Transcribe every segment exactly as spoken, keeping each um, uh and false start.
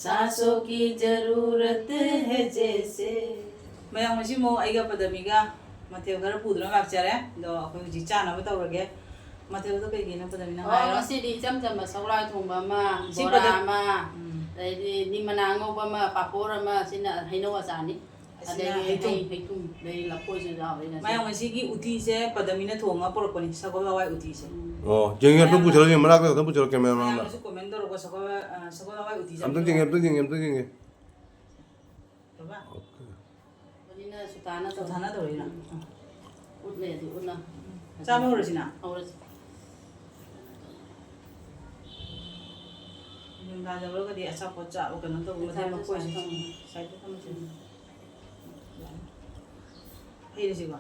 ꯁꯥꯁꯣ ꯀꯤ ꯖꯔꯨꯔꯠ ꯍꯦ ꯖꯦꯁꯦ꯫ ꯃꯌꯥꯝ, ꯉꯁꯤ ꯑꯃꯨꯛ ꯑꯩꯒ ꯄꯗꯃꯤꯒ ꯃꯊꯦꯜ ꯈꯔ ꯄꯨꯗꯨꯅ ꯂꯥꯛꯆꯔꯦ꯫ ꯑꯗꯣ ꯑꯩꯈꯣꯏ ꯍꯧꯖꯤꯛ ꯆꯥꯅꯕ ꯇꯧꯔꯒꯦ꯫ ꯃꯊꯦꯜꯗꯣ ꯀꯩꯀꯩꯅꯣ, ꯄꯗꯃꯤꯅ ꯑꯣ, ꯍꯥꯏꯔꯣ꯫ ꯉꯁꯤꯗꯤ ꯏꯆꯝ ꯆꯝꯕ ꯁꯒꯣꯜ ꯍꯋꯥꯏ ꯊꯣꯡꯕ ꯑꯃ, ꯁꯤ ꯕꯣꯔꯥ ꯄꯗꯝ-, ꯑꯃ, ꯎꯝ꯫ ꯑꯗꯩꯗꯤ ꯅꯤꯝ ꯃꯅꯥ ꯑꯉꯧꯕ ꯑꯃ, ꯄꯥꯐꯣꯔ ꯑꯃ, ꯁꯤꯅ ꯍꯩꯅꯧ ꯑꯆꯥꯔꯅꯤ꯫ ꯑꯁꯤꯅ ꯑꯗꯩꯗꯤ ꯍꯩꯇꯨꯝ꯫ ꯍꯩ, ꯍꯩꯇꯨꯝ, ꯑꯗꯩ ꯂꯐꯣꯏꯁꯨ ꯌꯥꯎꯔꯦ ꯉꯁꯤ꯫ ꯃꯌꯥꯝ, ꯉꯁꯤꯒꯤ ꯎꯇꯤꯁꯦ ꯄꯗꯃꯤꯅ ꯊꯣꯡꯉ ꯄꯨꯔꯛꯄꯅꯤ, ꯁꯒꯣꯜ ꯍꯋꯥꯏ ꯎꯇꯤꯁꯦ꯫ ꯎꯝ꯫ ꯑꯣ, ꯌꯦꯡꯒꯦ, ꯑꯝꯇꯪ ꯃꯌꯥꯝꯅ, ꯄꯨꯁꯤꯜꯂꯣ, ꯌꯦꯡ, ꯃꯅꯥꯛꯇ ꯈꯛꯇꯪ ꯄꯨꯁꯤꯜꯂꯣ, cameraman ꯑꯃ꯫ ꯃꯌꯥꯝꯅꯁꯨ comment ꯇꯧꯔꯛꯄ, ꯁꯒꯣꯜ, ꯑ, ꯁꯒꯣꯜ ꯍꯋꯥꯏ ꯎꯇꯤ ꯑꯝꯇꯪ ꯆꯥꯅꯤꯡꯕ꯭ꯔꯥ? ꯌꯦꯡꯒꯦ, ꯑꯝꯇꯪ ꯌꯦꯡꯒꯦ, ꯑꯝꯇꯪ ꯌꯦꯡꯒꯦ꯫ ꯕꯕꯥ꯫ Okay꯫ ꯕꯅꯤꯅ ꯁꯨꯇꯥꯅ ꯇꯧ-, ꯁꯨꯇꯥꯅ ꯇꯧꯔꯤꯔꯥ? ꯎꯝ꯫ ꯎꯠꯂꯦ ꯑꯗꯨ ꯎꯠꯂ꯫ ꯆꯥꯕ ꯍꯧꯔꯁꯤꯅ? ꯍꯧꯔꯁꯤ꯫ ꯅꯤꯡꯊꯝꯊꯥ ꯌꯧꯔꯒꯗꯤ ꯑꯆꯥꯄꯣꯠ ꯆꯥꯕ, ꯀꯩꯅꯣ ꯇꯧꯕ, ꯃꯊꯦꯜ ꯃꯆꯥꯁꯨ ꯃꯀꯣꯏꯁꯦ ꯆꯥꯕ ꯐꯪꯉꯤ꯫ Side ꯇ ꯊꯝꯃꯁꯦ꯫ ꯎꯝ꯫ ꯍꯩꯔꯁꯤꯀꯣ?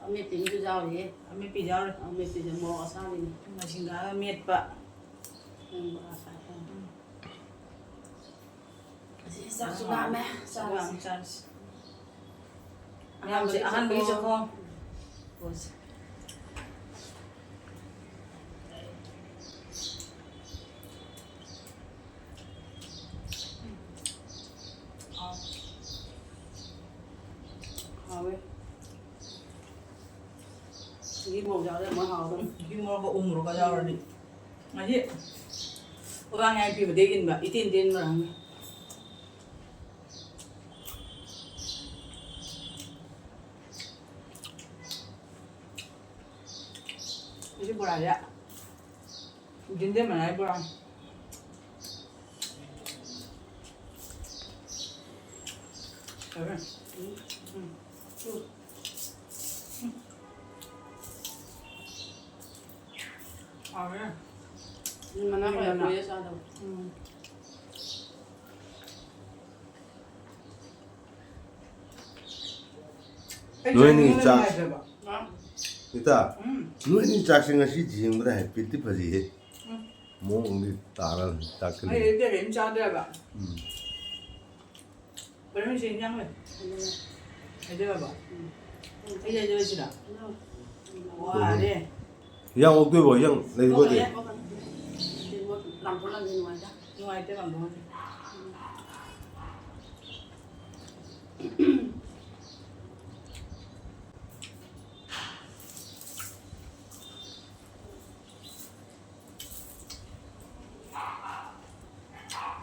ꯑꯃꯦꯠꯄꯤꯁꯨ ꯌꯥꯎꯔꯤꯌꯦ꯫ ꯑꯃꯦꯠꯄꯤ ꯌꯥꯎꯔꯤ꯫ ꯑꯃꯦꯠꯄꯤꯁꯦ ꯃꯣꯔꯣꯛ ꯑꯁꯥꯕꯤꯅꯤ꯫ ꯃꯁꯤꯡꯒ ꯃꯦꯠꯄ꯫ ꯎꯝ, ꯃꯣꯔꯣꯛ ꯑꯁꯥꯕ꯫ ꯎꯝ꯫ ꯑꯁꯤ ꯆꯥꯛꯁꯨ ꯂꯥꯝꯃꯦ꯫ ꯆꯥꯛ ꯂꯥꯝꯃꯦ, ꯆꯥꯔꯁꯤ꯫ ꯆꯥꯔꯁꯤ꯫ ꯑꯍꯥꯟꯕꯒꯤ ꯑꯍꯥꯟꯕꯒꯤ ꯆꯥꯛꯈꯣꯝ꯫ ꯆꯥꯛꯈꯣꯝ꯫ ꯍꯣꯏꯁꯦ꯫ ꯍꯥꯎꯋꯦ꯫ ꯁꯤꯒꯤ ꯃꯣꯔꯣꯛ ꯌꯥꯎꯔꯗꯤ ꯑꯃꯨꯛ ꯍꯥꯎꯗꯧꯅꯤ꯫ ꯁꯤꯒꯤ ꯃꯣꯔꯣꯛꯀ ꯎ ꯃꯣꯔꯣꯛꯀ ꯌꯥꯎꯔꯗꯤ꯫ ꯉꯁꯤ ꯈꯨꯕꯥꯛ ꯉꯥꯏ ꯄꯤꯕꯗꯩ ꯏꯟꯕ, ꯏꯇꯦꯟ ꯇꯦꯟꯕ꯭ꯔꯥ ꯈꯪꯗꯦ꯫ ꯁꯤ ꯕꯣꯔꯥꯁꯦ ꯌꯦꯟꯗꯦꯝ ꯃꯅꯥꯒꯤ ꯕꯣꯔꯥ꯫ ꯎꯝ, ꯎꯝ, ꯎꯝ꯫ ꯍꯥꯎꯔꯦ꯫ ꯎꯝ, ꯃꯅꯥ ꯀꯌꯥ ꯀꯨꯏꯔꯦ ꯆꯥꯗꯕ꯫ ꯎꯝ꯫ ꯑꯩ ꯅꯣꯏꯅꯤ ꯆꯥꯅꯤꯡꯕꯅ ꯆꯥꯛ-, ꯅꯨꯡꯉꯥꯏꯇ꯭ꯔꯕ꯫ ꯍꯥ? ꯏꯇꯥ, ꯎꯝ꯫ ꯅꯣꯏꯅꯤ ꯆꯥꯛꯁꯦ ꯉꯁꯤ ꯌꯦꯡꯕꯗ ꯍꯥꯏꯐꯦꯠꯇꯤ ꯐꯖꯩꯍꯦ꯫ ꯎꯝ꯫ ꯃꯑꯣꯡꯗꯤ ꯇꯥꯔ ꯆꯥꯛꯁꯦ꯫ ꯑꯩ ꯂꯩꯇꯦ, ꯀꯔꯤꯝ ꯆꯥꯗ꯭ꯔꯦꯕ꯫ ꯎꯝ꯫ ꯀꯔꯤꯝ ꯁꯤ ꯏꯟꯖꯥꯡ ꯂꯩ꯫ ꯍꯥꯏꯖꯔꯕ? ꯎꯝ꯫ ꯑꯩ ꯂꯩꯖꯔꯁꯤꯔ? ꯎꯝ꯫ ꯋꯥꯔꯦ꯫ ꯏꯟꯖꯥꯡ ꯑꯣꯛꯇꯣꯏꯕꯣ? ꯏꯟꯖꯥꯡ ꯂꯩꯕꯣꯗꯤ? ꯑꯣꯛꯀꯅꯤ, ꯑꯣꯛꯀꯅꯤ꯫ ꯂꯥꯝꯊꯣꯛ ꯂꯥꯝꯁꯤꯟ ꯅꯨꯡꯉꯥꯏꯇꯦ꯫ ꯅꯨꯡꯉꯥꯏꯇꯦ ꯃꯥꯝꯇꯣꯟ꯫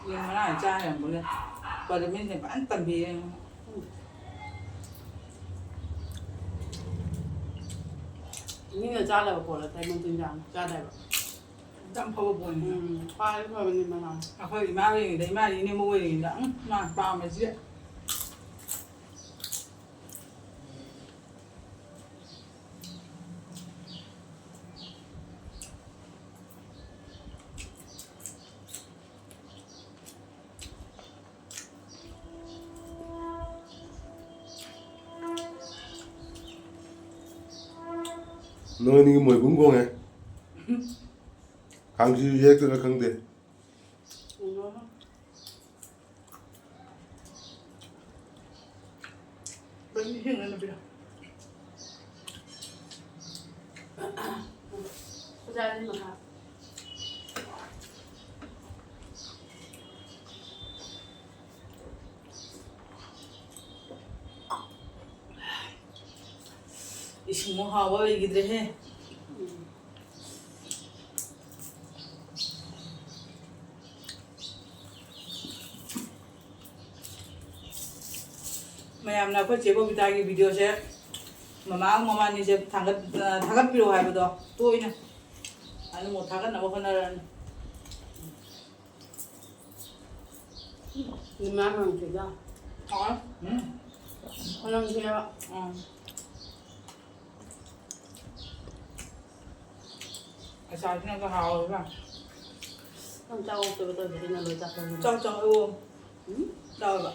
ꯌꯦꯟ ꯃꯅꯥ ꯆꯥ ꯌꯥꯝ ꯄꯨꯜꯂꯦ꯫ ꯄꯔꯃꯤꯟꯁꯦ ꯐꯖꯅ ꯇꯝꯕꯤꯔꯦ꯫ ꯃꯤꯅ ꯆꯥꯗꯕ ꯄꯣꯠ ꯑꯇꯩ ꯃꯆꯤꯟꯖꯥꯛ ꯆꯥꯗꯦꯕ꯫ ꯌꯥꯝ ꯐꯕ ꯄꯣꯠꯅꯤ꯫ ꯎꯝ, ꯈ꯭ꯋꯥꯏ ꯐꯕꯅꯤ ꯃꯅꯥ꯫ ꯑꯩꯈꯣꯏ ꯏꯃꯥ ꯂꯩꯔꯤꯉꯩꯗ, ꯏꯃꯥ ꯏꯅꯦꯝꯕꯣꯛ ꯑꯣꯏꯔꯤꯉꯩꯗ, ꯎꯝ, ꯃꯥ ꯄꯥꯝꯕꯁꯤꯗ꯫ ꯅꯣꯏꯅꯤꯒꯤ ꯃꯣꯏꯕꯨꯡ ꯈꯣꯡꯉꯦ꯫ ꯀꯥꯡꯁꯤꯁꯨ ꯍꯦꯛꯇꯣꯏꯔꯥ ꯈꯪꯗꯦ꯫ ꯎꯝ꯫ ꯕꯅꯤ ꯍꯦꯡꯅ ꯅꯨꯄꯤꯔꯣ? ꯑꯣꯖꯥꯅꯤ ꯃꯍꯥꯛ꯫ ꯏꯁꯤꯡꯃꯨꯛ ꯍꯥꯎꯕ ꯂꯩꯈꯤꯗ꯭ꯔꯦꯍꯦ꯫ ꯃꯌꯥꯝꯅ ꯑꯩꯈꯣꯏ ꯆꯦ ꯕꯣꯕꯤꯇꯥꯒꯤ video ꯁꯦ ꯃꯃꯥ ꯃꯃꯥꯅꯤꯁꯦ ꯊꯥꯒꯠ-, ꯑ, ꯊꯥꯒꯠꯄꯤꯔꯛꯑꯣ ꯍꯥꯏꯕꯗꯣ ꯇꯣꯏꯅ꯫ ꯑꯗꯨ ꯑꯃꯨꯛ ꯊꯥꯒꯠꯅꯕ ꯍꯣꯠꯅꯔꯛꯑꯅꯤ꯫ ꯅꯃꯥ ꯉꯥꯡꯈꯤꯗ꯫ ꯍꯥꯎꯋꯦ꯫ ꯎꯝ꯫ ꯍꯣꯠꯅꯕꯁꯦ꯫ ꯎꯝ꯫ ꯑꯆꯥꯔꯁꯤꯅꯒ ꯍꯥꯎꯋꯦꯕ꯫ ꯅꯪ ꯆꯥꯛ ꯑꯣꯛꯇꯣꯏꯕ ꯇꯧꯗ꯭ꯔꯗꯤ ꯅꯪ ꯂꯣꯏ ꯆꯥꯊꯣꯛꯑꯅꯤ꯫ ꯆꯥꯎ, ꯆꯥꯎ, ꯑꯣ꯫ ꯎꯝ? ꯆꯥꯎꯕ꯫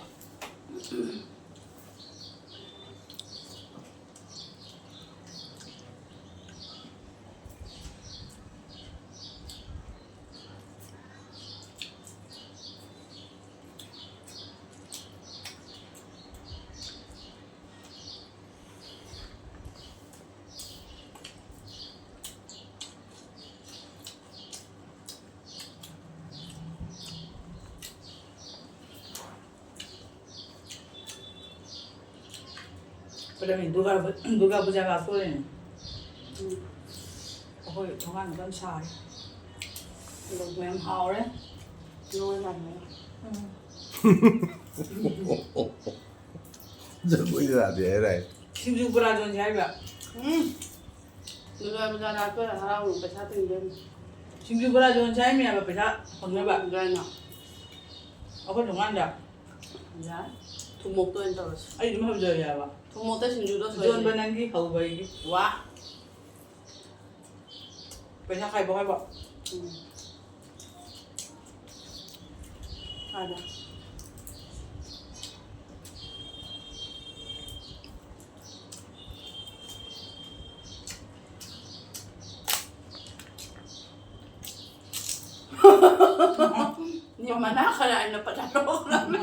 ꯗꯨꯔꯒꯥ, ꯗꯨꯔꯒꯥ ꯄꯨꯖꯥ ꯂꯥꯛꯇꯣꯔꯦꯅꯦ꯫ ꯎꯝ꯫ ꯑꯩꯈꯣꯏ ꯊꯣꯡꯒꯥꯟꯗ ꯀꯟꯅ ꯁꯥꯔꯤ꯫ ꯑꯗꯣ ꯃꯌꯥꯝ ꯍꯥꯎꯔꯦ꯫ ꯂꯣꯏ ꯍꯥꯎꯔꯦ꯫ ꯎꯝ꯫ ꯖꯒꯣꯏ ꯁꯥꯗꯦ ꯍꯥꯏꯔꯥꯏ꯫ ꯁꯤꯡꯖꯨ ꯕꯣꯔꯥ ꯌꯣꯟꯁꯦ ꯍꯥꯏꯕ꯫ ꯎꯝ꯫ ꯗꯨꯔꯒꯥ ꯄꯨꯖꯥ ꯂꯥꯛꯇꯣꯔꯦ, ꯍꯔꯥꯎꯅ ꯄꯩꯁꯥ ꯇꯤꯡꯗꯣꯏꯅꯤ꯫ ꯁꯤꯡꯖꯨ ꯕꯣꯔꯥ ꯌꯣꯟꯁꯦ ꯍꯥꯏꯃꯤ ꯍꯥꯏꯕ ꯄꯩꯁꯥ ꯐꯪꯅꯕ꯫ ꯀꯃꯥꯏꯅ? ꯑꯩꯈꯣꯏ ꯊꯣꯡꯒꯥꯟꯗ꯫ ꯌꯥꯏ꯫ ꯊꯨꯝꯃꯣꯛꯇ ꯑꯣꯏꯅ ꯇꯧꯔꯁꯤ꯫ ꯑꯩ ꯑꯗꯨꯝ ꯍꯧꯖꯔꯦ ꯍꯥꯏꯕ꯫ ꯊꯨꯝꯃꯣꯛꯇ ꯁꯤꯡꯖꯨꯗꯣ ꯁꯣꯏꯁꯦ꯫ ꯌꯣꯟꯕ ꯅꯪꯒꯤ ꯍꯧꯕ ꯑꯩꯒꯤ꯫ ꯋꯥ꯫ ꯄꯩꯁꯥ ꯈꯥꯏꯕ ꯈꯥꯏꯕ꯫ ꯎꯝ꯫ ꯀꯥꯏꯗ? ꯅꯤꯃꯅꯥ ꯈꯔ ꯑꯩꯅ ꯄꯠꯂ ꯂꯧꯈ꯭ꯔꯕꯅꯦ꯫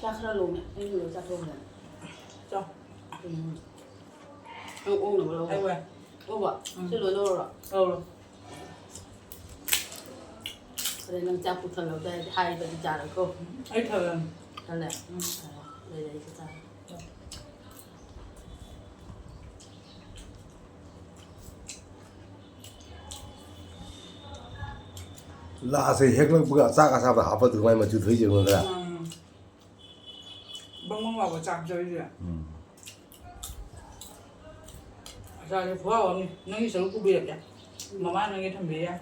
ꯆꯥꯛ ꯈꯔ ꯂꯧꯅꯦ꯫ ꯑꯩ ꯂꯣꯏ ꯆꯥꯊꯣꯛꯈ꯭ꯔꯦ꯫ ꯆꯥꯎ꯫ ꯎꯝ꯫ ꯅꯪ ꯑꯣꯛꯅꯕ ꯂꯧꯔꯣ꯫ ꯑꯩ ꯋꯥꯏ꯫ ꯑꯣꯛꯄ? ꯎꯝ꯫ ꯁꯤ ꯂꯣꯏ ꯂꯧꯔꯣ? ꯂꯧꯔꯣ꯫ ꯑꯗꯩ ꯅꯪ ꯆꯥꯛ ꯄꯨꯊꯜꯂꯧꯗꯥꯏ ꯍꯥꯏꯕꯗꯤ ꯆꯥꯔꯣꯏꯀꯣ꯫ ꯑꯩ ꯊꯜꯂꯅꯤ꯫ ꯊꯜꯂꯦ? ꯎꯝ꯫ ꯑ, ꯂꯩꯔꯦ, ꯑꯩꯁꯨ ꯆꯥꯔꯦ꯫ ꯂꯥꯁꯦ ꯍꯦꯛꯂꯛꯄꯒ ꯆꯥꯛ ꯑꯁꯥꯕ ꯍꯥꯞꯄ ꯑꯗꯨꯃꯥꯏꯅ ꯃꯆꯨ ꯊꯣꯛꯏꯁꯦ ꯌꯦꯡꯉꯨꯗ꯭ꯔꯥ? ꯎꯝ꯫ ꯕꯪ ꯕꯪ ꯂꯥꯎꯕ ꯆꯥꯛ ꯆꯔꯤꯁꯦ꯫ ꯎꯝ꯫ ꯑꯆꯥꯔꯁꯦ ꯈꯨꯍꯥꯎ ꯑꯃꯅꯤ꯫ ꯅꯪꯒꯤ ꯁꯔꯨꯛ ꯄꯨꯕꯤꯔꯛꯀꯦ꯫ ꯃꯃꯥ ꯅꯪꯒꯤ ꯊꯝꯕꯤꯔꯦ꯫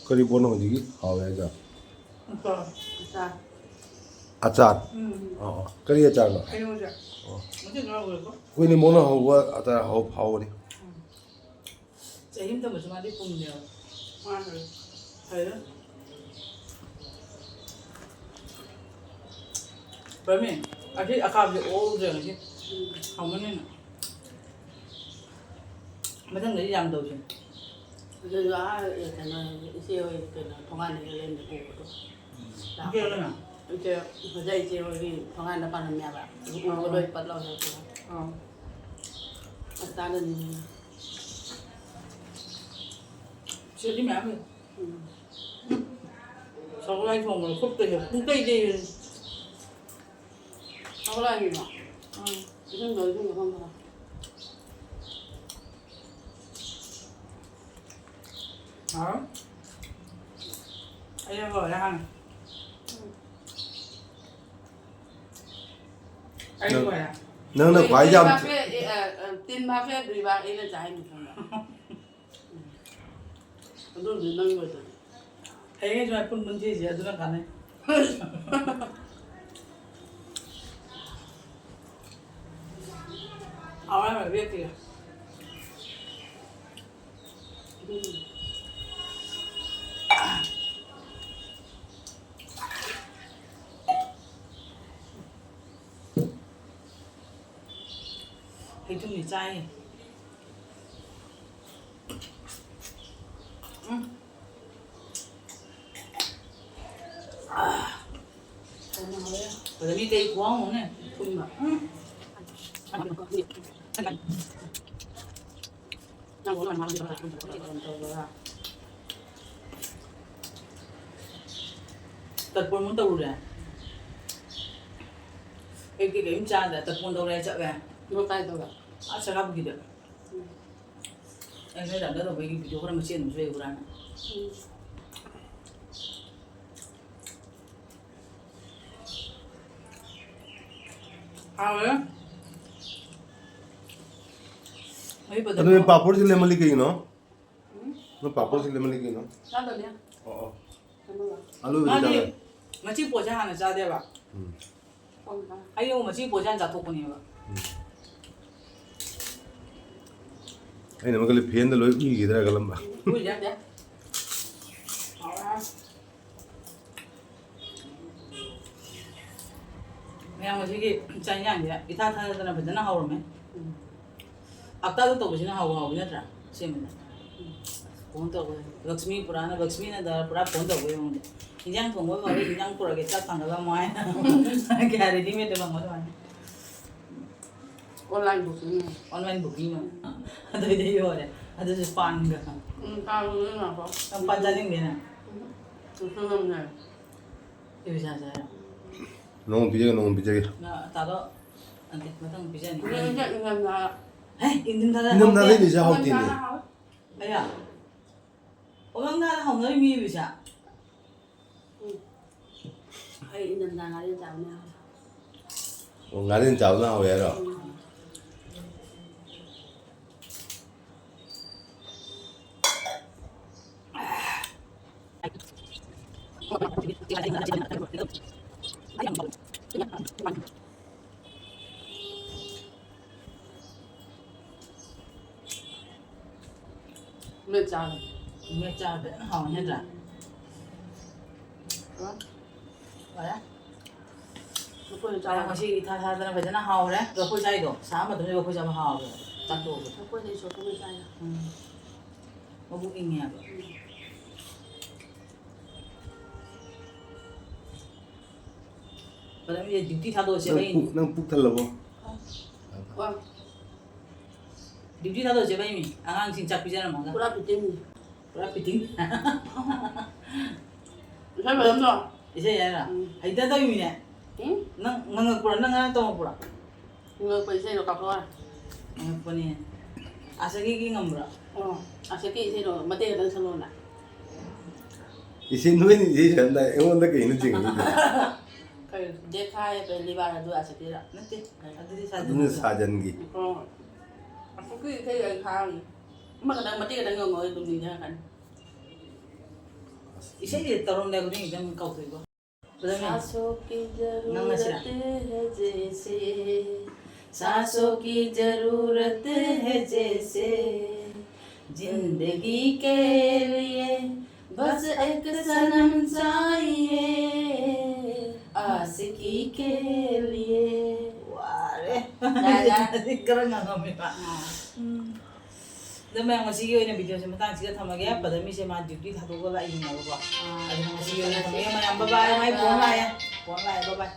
ꯀꯔꯤ ꯄꯣꯠꯅꯣ ꯍꯧꯖꯤꯛꯀꯤ ꯍꯥꯎꯋꯦ ꯍꯥꯏꯗꯣ? ꯑꯆꯥꯔ꯫ ꯑꯆꯥꯔ꯫ ꯑꯆꯥꯔ? ꯎꯝ꯫ ꯑꯣ, ꯑꯣ꯫ ꯀꯔꯤ ꯑꯆꯥꯔꯅꯣ? ꯍꯩꯅꯧ ꯑꯆꯥꯔ꯫ ꯑꯣ꯫ ꯃꯆꯦꯠ ꯈꯔ ꯍꯧꯔꯦꯀꯣ꯫ ꯍꯣꯏꯅꯦ, ꯃꯣꯟꯅ ꯍꯧꯕ ꯑꯆꯥꯔ ꯍꯥꯎ-, ꯍꯥꯎꯕꯅꯤ꯫ ꯎꯝ꯫ ꯆꯍꯤ ꯑꯃ ꯊꯝꯕꯁꯨ ꯃꯥꯗꯤ ꯄꯨꯝꯗꯦꯕ꯫ ꯃꯥꯅ ꯍꯥꯏ꯫ ꯐꯩꯗ꯫ ꯄꯔꯃꯤꯟ, ꯑꯁꯤ ꯑꯀꯥꯕꯁꯦ ꯑꯣꯛꯍꯧꯗ꯭ꯔꯦ ꯉꯁꯤ꯫ ꯎꯝ꯫ ꯍꯥꯎꯃꯟꯗꯅ꯫ ꯃꯊꯪꯗꯗꯤ ꯌꯥꯝ ꯇꯧꯁꯦ꯫ ꯑꯗꯨꯁꯨ ꯑꯥ ꯀꯩꯅꯣ, ꯏꯆꯦ ꯍꯣꯏ ꯀꯩꯅꯣ ꯊꯣꯡꯒꯥꯟꯗꯒꯤ ꯂꯩꯔꯝꯗꯦ ꯄꯨꯕꯗꯣ꯫ ꯏꯆꯦ ꯍꯣꯏꯅ? ꯏꯆꯦ, ꯉꯁꯥꯏ ꯏꯆꯦ ꯍꯣꯏꯒꯤ ꯊꯣꯡꯒꯥꯟꯗ ꯄꯥꯜꯂꯝꯃꯦꯕ꯫ ꯑꯗꯨ ꯎꯕ ꯑꯥ꯫ ꯂꯣꯏ ꯄꯠ ꯂꯥꯎ ꯍꯦꯛꯄ꯫ ꯑꯥ꯫ ꯑꯁ ꯆꯥꯅꯅꯤꯡꯉꯦ꯫ ꯁꯤꯗꯤ ꯃꯌꯥꯝ ꯂꯩ꯫ ꯎꯝ꯫ ꯁꯒꯣꯜꯍꯋꯥꯏ ꯊꯣꯡꯕꯗꯣ ꯈꯨꯠꯇ ꯍꯦꯛ ꯄꯨꯡꯇꯩ ꯇꯩꯕꯅꯤ꯫ ꯁꯒꯣꯜꯍꯋꯥꯏꯒꯤꯗꯣ? ꯎꯝ꯫ ꯏꯁꯤꯡꯗꯣ, ꯏꯁꯤꯡꯗꯣ ꯈꯪꯗꯕ꯫ ꯍꯥꯎ꯫ ꯑꯩ ꯂꯣꯏꯔꯦ ꯍꯥꯟꯅ꯫ ꯑꯩ ꯅꯪ, ꯂꯣꯏꯔꯦ꯫ ꯅꯪꯅ ꯈ꯭ꯋꯥꯏ ꯌꯥꯝ ꯇꯤꯟ ꯐꯥ ꯐꯦ-, ꯑꯦ, ꯑ, ꯑ, ꯇꯤꯟ ꯐꯥ ꯐꯦ ꯗꯨꯏꯕꯥ ꯑꯩꯅ ꯆꯥꯏꯅꯤ ꯈꯪꯕ꯭ꯔꯥ? ꯎꯝ꯫ ꯑꯗꯨꯕꯨꯗꯤ ꯅꯪꯒꯤ ꯑꯣꯏꯖꯔꯦ꯫ ꯍꯌꯦꯡ ꯁꯨꯃꯥꯏꯅ ꯄꯨꯟ ꯄꯨꯟ ꯆꯦꯁꯦ, ꯑꯗꯨꯅ ꯀꯥꯟꯅꯩ꯫ ꯍꯥꯎꯋꯦ ꯍꯥꯏꯕ ꯕꯦꯛꯇꯤꯒ꯫ ꯎꯝ꯫ ꯍꯩꯇꯨꯝꯗꯤ ꯆꯥꯏꯌꯦ꯫ ꯎꯝ꯫ ꯑꯗ ꯃꯤ ꯀꯩ ꯈꯨꯍꯥꯎ ꯑꯃꯅꯦ꯫ ꯊꯨꯝꯕ꯫ ꯎꯝ꯫ ꯇꯠꯄꯣꯟ ꯑꯃꯨꯛ ꯇꯧꯔꯨꯔꯦ꯫ ꯑꯌꯨꯛꯇꯤ ꯀꯔꯤꯝ ꯆꯥꯗ꯭ꯔꯦ, ꯇꯠꯄꯣꯟ ꯇꯧꯔꯦ ꯆꯠꯂꯦ꯫ ꯅꯪ ꯀꯥꯏ ꯇꯧꯕ? ꯑꯥ ꯁꯦꯅꯥꯄꯇꯤꯗ꯫ ꯎꯝ꯫ ꯑꯩ ꯅꯣꯏ ꯗꯥꯗꯥ ꯇꯧꯕꯒꯤ video ꯈꯔ ꯃꯆꯦꯠ ꯑꯃꯁꯨ ꯂꯩꯍꯧꯕ꯭ꯔꯥꯅ꯫ ꯎꯝ꯫ ꯍꯥꯎꯋꯦ꯫ ꯃꯍꯤ ꯄꯗ꯭ꯔꯛ ꯑꯗꯨ ꯅꯣꯏ ꯄꯗ꯭ꯔꯛ꯫ ꯄꯥꯐꯣꯔꯁꯤ ꯂꯦꯝꯍꯜꯂꯤ ꯀꯩꯒꯤꯅꯣ? ꯎꯝ? ꯅꯣꯏ ꯄꯥꯐꯣꯔꯁꯤ ꯂꯦꯝꯍꯜꯂꯤ ꯀꯩꯒꯤꯅꯣ? ꯆꯥꯗꯕꯅꯦ꯫ ꯑꯣ, ꯑꯣ꯫ ꯀꯩꯅꯣ? ꯑꯂꯨ ꯃꯥꯗꯤ ꯆꯥꯔꯦ꯫ ꯃꯆꯤ ꯄꯣꯠꯁꯦ ꯍꯥꯟꯅ ꯆꯥꯗꯦꯕ꯫ ꯎꯝ꯫ ꯑꯩ ꯑꯃꯨꯛ ꯃꯆꯤ ꯄꯣꯠꯁꯦ ꯍꯥꯟꯅ ꯆꯥꯊꯣꯛꯄꯅꯦꯕ꯫ ꯎꯝ꯫ ꯑꯩꯅ ꯑꯃꯨꯛ ꯈꯜꯂꯤ fan ꯗ ꯂꯣꯏ ꯎꯏꯈꯤꯗ꯭ꯔꯥ ꯈꯜꯂꯝꯕ꯫ ꯎꯏꯗꯦ, ꯎꯏꯗꯦ꯫ ꯍꯥꯎꯔꯦ꯫ ꯃꯌꯥꯝ ꯉꯁꯤꯒꯤ ꯆꯥꯛ ꯏꯟꯖꯥꯡꯁꯦ ꯏꯊꯥ ꯊꯥꯖꯗꯅ ꯐꯖꯅ ꯍꯧꯔꯝꯃꯦ꯫ ꯎꯝ꯫ ꯍꯞꯇꯥꯗ ꯇꯧꯕꯁꯤꯅ ꯍꯥꯎꯕ ꯍꯥꯎꯕꯤ ꯅꯠꯇ꯭ꯔꯥ? ꯁꯦꯝꯕꯗ꯫ ꯎꯝ꯫ ꯐꯣꯟ ꯇꯧꯕ꯫ ꯂꯛꯁꯃꯤ ꯄꯨꯔꯥꯅ, ꯂꯛꯁꯃꯤꯅ ꯗꯥ ꯄꯨꯔꯥ ꯐꯣꯟ ꯇꯧꯕ ꯌꯦꯡꯉꯨꯅꯦ꯫ "ꯏꯟꯖꯥꯡ ꯊꯣꯡꯕ ꯂꯣꯏꯔꯦ, ꯏꯟꯖꯥꯡ ꯄꯨꯔꯛꯑꯒꯦ, ꯆꯥꯛ ꯊꯥꯡꯒꯠꯂꯝꯃꯣ" ꯍꯥꯏꯅ꯫ ꯀꯌꯥ ꯔꯦꯗꯤꯃꯦꯗꯇ ꯐꯪꯕ ꯑꯗꯨꯃꯥꯏꯅ꯫ Online booking. ꯑꯣꯟꯂꯥꯏꯟ ꯕꯨꯀꯤꯡ ꯑꯣꯏ꯫ ꯑꯗꯨꯗꯤ ꯌꯣꯜꯂꯦ꯫ ꯑꯗꯨꯁꯨ ꯄꯥꯟꯒ꯫ ꯎꯝ, ꯄꯥꯟ ꯉꯥꯏꯈꯣ꯫ ꯅꯪ ꯄꯥꯟ ꯆꯥꯅꯤꯡꯗꯦꯅ? ꯎꯝ꯫ ꯀꯩꯁꯨ ꯉꯝꯗꯦ꯫ ꯏꯕꯤ ꯆꯥꯁꯦ ꯍꯥꯏꯔꯣ? ꯅꯣꯡꯃ ꯄꯤꯖꯒꯦ, ꯅꯣꯡꯃ ꯄꯤꯖꯒꯦ꯫ ꯅ-, ꯇꯥꯗꯣ, ꯅꯠꯇꯦ, ꯃꯊꯪ ꯄꯤꯖꯅꯤ꯫ ꯍꯣꯔꯦꯟ ꯏꯪꯊꯝꯊꯥ꯫ ꯍꯦ, ꯏꯪꯊꯝꯊꯥꯗ ꯏꯪꯊꯝꯊꯥꯗ ꯍꯥꯎꯇꯦ꯫ ꯏꯕꯤ ꯆꯥ ꯍꯥꯎꯇꯦꯅꯦ꯫ ꯏꯪꯊꯝꯊꯥꯗ ꯍꯥꯎꯋꯦ꯫ ꯑꯌꯥ꯫ ꯑꯣ, ꯅꯪ ꯅꯍꯥꯟ ꯍꯧꯅꯔꯤꯃꯤ ꯏꯕꯤꯁꯥ? ꯎꯝ꯫ ꯑꯩ ꯏꯪꯊꯝꯊꯥ ꯉꯥꯔꯦꯟ ꯆꯥꯕꯅ ꯍꯥꯎꯋꯦ꯫ ꯑꯣ, ꯉꯥꯔꯦꯟ ꯆꯥꯕꯅ ꯍꯥꯎꯋꯦ ꯍꯥꯏꯔꯣ? ꯎꯝ꯫ ꯃꯦꯠ ꯆꯥꯕ꯫ ꯃꯦꯠ ꯆꯥꯕ ꯐꯖꯅ ꯍꯥꯎꯅꯤ ꯅꯠꯇ꯭ꯔꯥ? ꯍꯣꯏ꯫ ꯂꯣꯏꯔꯦ꯫ ꯂꯐꯣꯏ ꯆꯥꯕ꯫ ꯉꯁꯤ ꯏꯊꯥ ꯊꯥꯗꯅ ꯐꯖꯅ ꯍꯥꯎꯔꯦ꯫ ꯂꯐꯣꯏ ꯆꯥꯏꯗꯣ꯫ ꯁꯥꯕ ꯃꯇꯝꯗ ꯂꯐꯣꯏ ꯆꯥꯕ ꯍꯥꯎꯋꯦꯕ꯫ ꯆꯥꯛ ꯇꯣꯛꯑꯒ꯫ ꯂꯐꯣꯏꯗꯩ ꯁꯣꯠꯄꯒ ꯆꯥꯏꯗꯣ꯫ ꯎꯝ꯫ ꯃꯕꯨꯛ ꯏꯪꯉꯦ ꯍꯥꯏꯕ꯫ ꯎꯝ꯫ ꯃꯇꯝꯁꯤꯗ ꯗ꯭ꯌꯨꯇꯤ ꯊꯥꯗꯣꯛꯑꯁꯦ ꯅꯪ ꯍꯌꯦꯡ꯫ ꯄꯨꯛ, ꯅꯪ ꯄꯨꯛ ꯊꯜꯂꯕꯣ? ꯋꯥ꯫ ꯗ꯭ꯌꯨꯇꯤ ꯊꯥꯗꯣꯛꯑꯁꯦ ꯍꯌꯦꯡ꯫ ꯑꯉꯥꯡꯁꯤꯡ ꯆꯥꯛ ꯄꯤꯖꯔꯝꯃꯒ꯫ ꯄꯨꯔꯥ ꯐꯤꯠꯇꯤꯡꯅꯤ꯫ ꯄꯨꯔꯥ ꯐꯤꯠꯇꯤꯡ꯫ ꯏꯁꯩ ꯃꯌꯥꯝꯗꯣ꯫ ꯏꯁꯩ ꯍꯥꯏꯔꯣ? ꯎꯝ꯫ ꯍꯩꯇ ꯇꯧꯔꯤꯃꯤꯅꯦ꯫ ꯎꯝ? ꯅꯪ ꯉꯪꯉꯛꯄ꯭ꯔꯣ? ꯅꯪ ꯉꯔꯥꯡ ꯇꯧꯔꯛꯄ꯭ꯔꯣ? ꯉꯪꯉꯛꯄ ꯏꯁꯩꯗꯣ ꯀꯥꯞꯊꯣꯛꯑꯣ꯫ ꯉꯪꯉꯛꯄꯅꯦ꯫ ꯑꯁꯥꯒꯤꯒꯤ ꯉꯝꯕ꯭ꯔꯣ? ꯑꯣ, ꯑꯁꯥꯒꯤ ꯏꯁꯩꯗꯣ ꯃꯇꯦꯛ ꯈꯛꯇꯪ ꯁꯛꯂꯛꯑꯣꯅ꯫ ꯏꯁꯩ ꯅꯣꯏꯅ ꯏꯁꯩ ꯁꯛꯑꯝꯗꯥꯏ ꯑꯩꯉꯣꯟꯗ ꯀꯩꯅꯣ ꯆꯤꯡꯉꯤꯗꯤ? ꯀꯩ, ꯗꯦꯈꯥ ꯍꯦ ꯄꯦꯍꯂꯤ ꯕꯥꯔ ꯑꯗꯨ ꯑꯁꯥꯒꯤꯔꯣ? ꯅꯠꯇꯦ, ꯑꯗꯨꯗꯤ ꯑꯗꯨꯅ ꯁꯥꯖꯟꯒꯤ꯫ ꯁꯥꯖꯟꯒꯤ꯫ ꯑꯣ, ꯑꯁꯥꯒꯤ ꯏꯁꯩ ꯑꯩ ꯈꯥꯡꯉꯤ꯫ ꯑꯃꯈꯛꯇꯪ ꯃꯇꯦꯛ ꯈꯛꯇꯪ ꯉꯪꯉꯛꯑꯣ, ꯑꯩ ꯑꯗꯨꯝ ꯅꯤꯡꯁꯤꯡꯉꯛꯀꯅꯤ꯫ ꯏꯁꯩꯁꯦ ꯇꯧꯔꯝꯗꯥꯏ ꯈꯨꯗꯤꯡꯒꯤ ꯑꯗꯨꯝ ꯀꯥꯎꯊꯣꯛꯏꯀꯣ꯫ ꯐꯖꯅ꯫ सांसों की ꯅꯪ ꯉꯁꯤꯔꯥ? जरूरत है जैसे, सांसों की जरूरत है जैसे, जिंदगी के लिए बस एक सनम चाहिए, आशिकी के लिए। ꯋꯥꯔꯦ꯫ ꯌꯥꯔꯦ, ꯌꯥꯔꯦ꯫ ꯈꯔ ꯉꯥꯡꯉꯝꯃꯦꯕ꯫ ꯑꯥ꯫ ꯎꯝ꯫ ꯑꯗꯣ ꯃꯌꯥꯝ, ꯉꯁꯤꯒꯤ ꯑꯣꯏꯅ ꯚꯤꯗꯤꯑꯣꯁꯦ ꯃꯇꯥꯡꯁꯤꯗ ꯊꯝꯃꯒꯦ꯫ ꯄꯗꯃꯤꯁꯦ ꯃꯥ ꯗ꯭ꯌꯨꯇꯤ ꯊꯥꯗꯣꯛꯑꯒ ꯂꯥꯛꯏꯅꯦꯕꯀꯣ꯫ ꯑꯗꯨꯅ ꯉꯁꯤꯒꯤ ꯑꯣꯏꯅ ꯊꯝꯃꯒꯦ ꯃꯌꯥꯝ꯫ ꯕꯥꯏ ꯕꯥꯏ꯫ ꯃꯥꯏ ꯐꯣꯟ ꯂꯥꯛꯑꯦ꯫ ꯐꯣꯟ ꯂꯥꯛꯑꯦ꯫ ꯕꯥꯏ ꯕꯥꯏ꯫